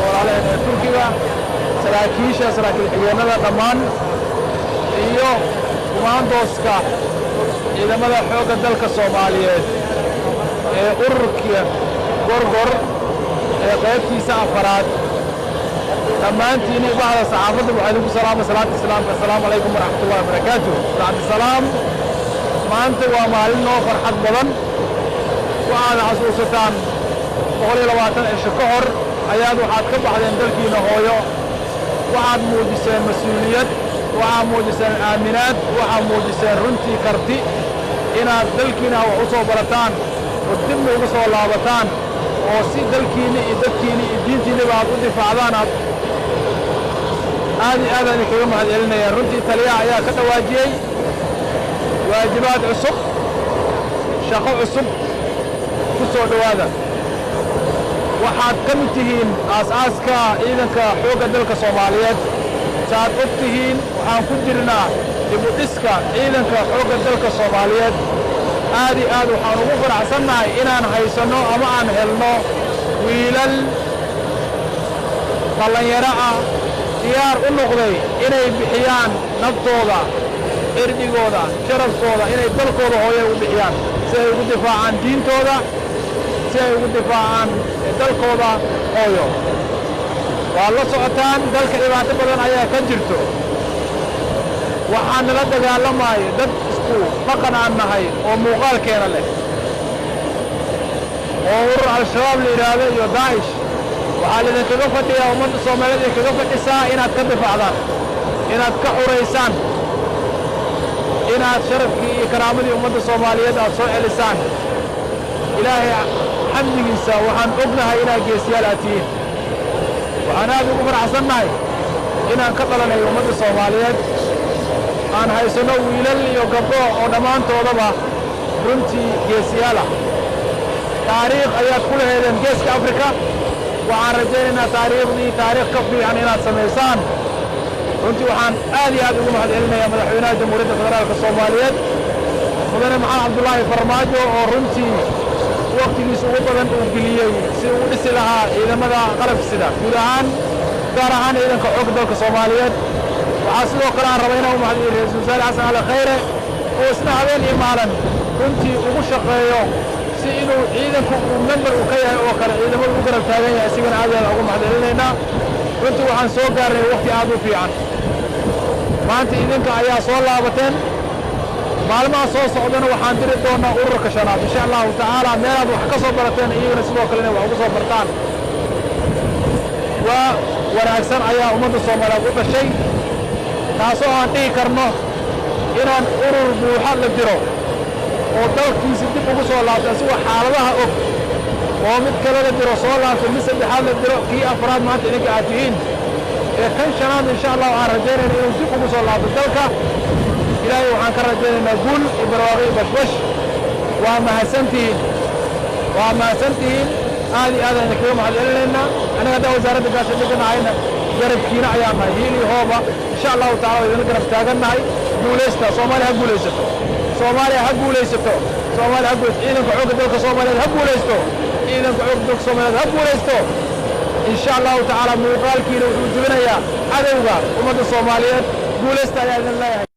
Ee walaalaheen ee Turkiga, saraakiisha, saraakiil xigeennada dhammaan iyo kumaandooska ciidamada xoogga dalka Soomaaliyeed ee ururka Gorgor ee qaybtiisa afaraad, dhammaantiin bahda saxaafadda, waxaa idinku salaama salaanta Islaamka. Asalaamu calaykum waraxmatullahi wabarakaatuh. Bacdisalaam, maanta waa maalin noo farxad badan. Waxaad xasuusataan 120 cisho ka hor ayaad waxaad ka baxdeen dalkiina hooyo. Waxaad muujiseen mas-uuliyad, waxaad muujiseen aaminaad, waxaad muujiseen runtii karti inaad dalkiina wax u soo barataan oo dibna ugu soo laabataan oo si dalkiinni iyo dadkiinni iyo diintiinniba aad u difaacdaan. Aad aad iyo aadaan idinkaga mahad celinaya. Runtii taliyaha ayaa ka dhawaajiyey waajibaad cusub, shaqo cusub. Ku soo dhowaada. Waxaad ka mid tihiin aas-aaska ciidanka xoogga dalka Soomaaliyeed. Saad og tihiin, waxaan ku jirnaa dib u dhiska ciidanka xoogga dalka Soomaaliyeed. Aad iyo aad waxaan ugu faraxsannahay inaan haysanno ama aan helno wiilal dhallinyaro ah, diyaar u noqday inay bixiyaan naftooda, cirdigooda, sharafkooda, inay dalkooda hooya u bixiyaan si ay ugu difaacaan diintooda, si ay ugu difaacaan dalkooda hooyo. Waad la socotaan, dalka dhibaato badan ayaa ka jirto. Waxaa nala dagaalamaayo dad isku dhaqan aan nahay oo muuqaalkeena leh, oo urur Al-Shabaab la yidhaahdo iyo Daa'ish. Waxaa laidinkaga fadhiyaa, ummadda Soomaaliyeed idinkaga fadhisaa inaad ka difaacdaan, inaad ka xuraysaan, inaad sharafkii iyo karaamadii ummadda Soomaaliyeed aad soo celisaan. Ilaahay xamdigiisa, waxaan ognahay inaad geesiyaal aad tihiin. Waxaan aad ugu faraxsannahay inaan ka dhalanay ummadda Soomaaliyeed, aan haysanno wiilal iyo gabdho oo dhammaantoodaba runtii geesiyaal ah. Taariikh ayaad ku laheedeen Geeska Afrika. Waxaan rajaynaynaa taariikhdii taariikh ka fiican inaad samaysaan. Runtii waxaan aad iyo aad ugu mahad celinayaa Madaxweynaha Jamhuuriyadda Federaalka Soomaaliyeed, Mudane Maxamed Cabdulaahi Farmaajo, oo runtii wakhtigiisa ugu badan uu geliyey si uu dhisi lahaa ciidamada qalabka sida guud ahaan, gaar ahaan ciidanka xoogga dalka Soomaaliyeed. Waxaa sidoo kale aan rabaa inaan u mahadiyo Ra-iisul Wasaare Xasan Cali Khayre, oo isna habeen iyo maalin runtii ugu shaqeeyo si inuu ciidanku uu member uu ka yahay oo kale ciidamadu u garab taagan yahay. Isigana aad iyo aad ugu mahad celinaynaa. Runtii waxaan soo gaarnay waqti aad u fiican. Maanta idinka ayaa soo laabateen. Maalmaha soo socdana waxaan diri doonaa ururka shanaad, insha Allahu tacaala. Meelaad wax ka soo barateen iyagana sidoo kale inay wax ugu soo bartaan. Waa wanaagsan ayaa ummadda Soomaaliyeed u dhashay, taasoo aan dhihi karno inaan urur buuxa la diro oo dalkiisi dib ugu soo laabtay asigoo xaaladaha og, oo mid kale la diro, soo laabtay, mid saddexaad la diro, kii afraad maanta idinka aad tihiin, ee kan shanaad insha Allahu aan rajaynayna inuu dib ugu soo laabto dalka. Ilaahay waxaan ka rajaynaynaa guul iyo barwaaqo iyo bashbash. Waa mahadsantihiin, waa mahadsantihiin. Aad iyo aad aan idinkaga mahad celinaynaa. Annaga haddaan Wasaaradda Gaashaandhigga nahayna, garabkiina ayaan nahay, hiil iyo hooba, insha Allahu tacala waa idinla garab taagannahay. Guulaysta. Soomaaliya ha guulaysato! Soomaaliya ha guulaysato! Soomaaliya ha guulaysato! Ciidanka xoogga dalka Soomaaliyeed ha guulaysto! Ciidanka xoogga dalka Soomaaliyeed ha guulaysto! Insha Allahu tacaala, muuqaalkiina wuxuu jebinayaa cadowga ummadda Soomaaliyeed. Guulaysta ayaa idin leeyahay.